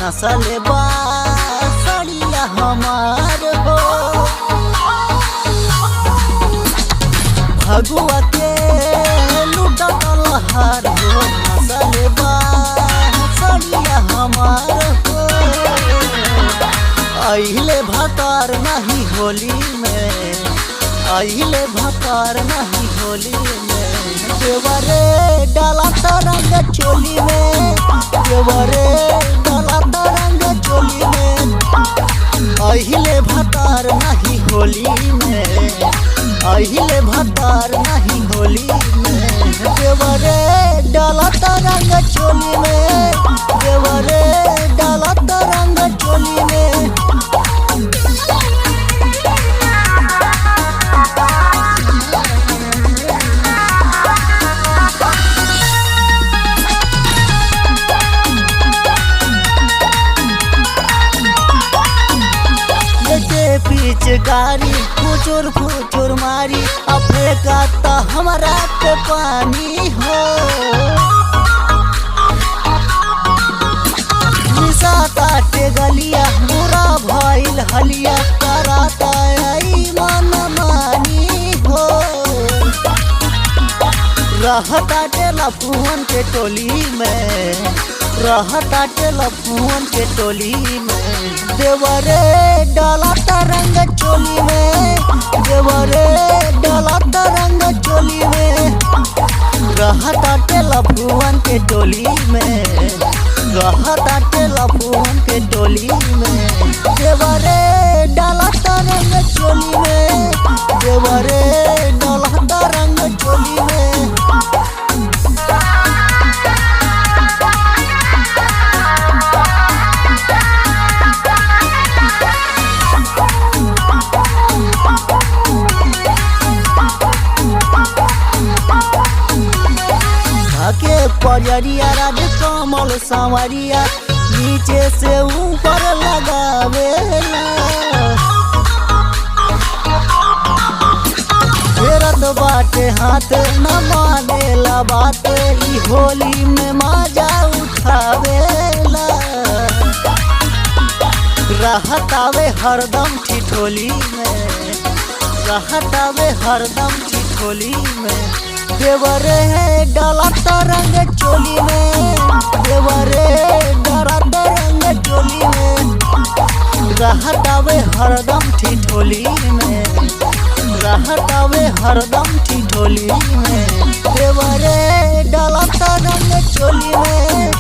नसल बा सड़िया हमार हो। फगुआ के लुटत लहार हो, नसल बा सड़िया हमार हो। अइले भतार नहीं होली में, अइले भतार नहीं होली में। देवरे डाला तरंग चोली में, देवरे डाला तरंग चोली में। अइले भतार नहीं होली में, अइले भतार नहीं होली में। देवरे डाला तरंग चोली में, देवरे डाला तरंग चोली में। लेके पिचकारी फुचुर फुचुर मारी, अफेका त हमरा पे पानी हो। निशा काटे गलिया मुरा भइल हलिया, कराता आई मन मानी हो। रहता टेलफोन के टोली में, रहता टेलफोन के टोली में। देवरे डाला तरंग चोली में, देवरे डाला तरंग चोली में। रहता टेलफोन के टोली में, रहता टेलफोन के टोली में। देवरे डाला तरंग चोली में, देवरे डाला तरंग चोली में। के पजरिया राज कमल संवरिया, नीचे से ऊपर लगावेला। फेरत बाटे हाथ न मानेला बात, ई होली में मजा उठावेला। रहतावे हरदम ठिठोली में, रहतावे हरदम ठिठोली में। देवरे डाला तरंग चोली में, देवरे डाला तरंग चोली में। रहतावे हरदम ठिठोली में, रहतावे हरदम ठिठोली में। देवरे डाला तरंग चोली में,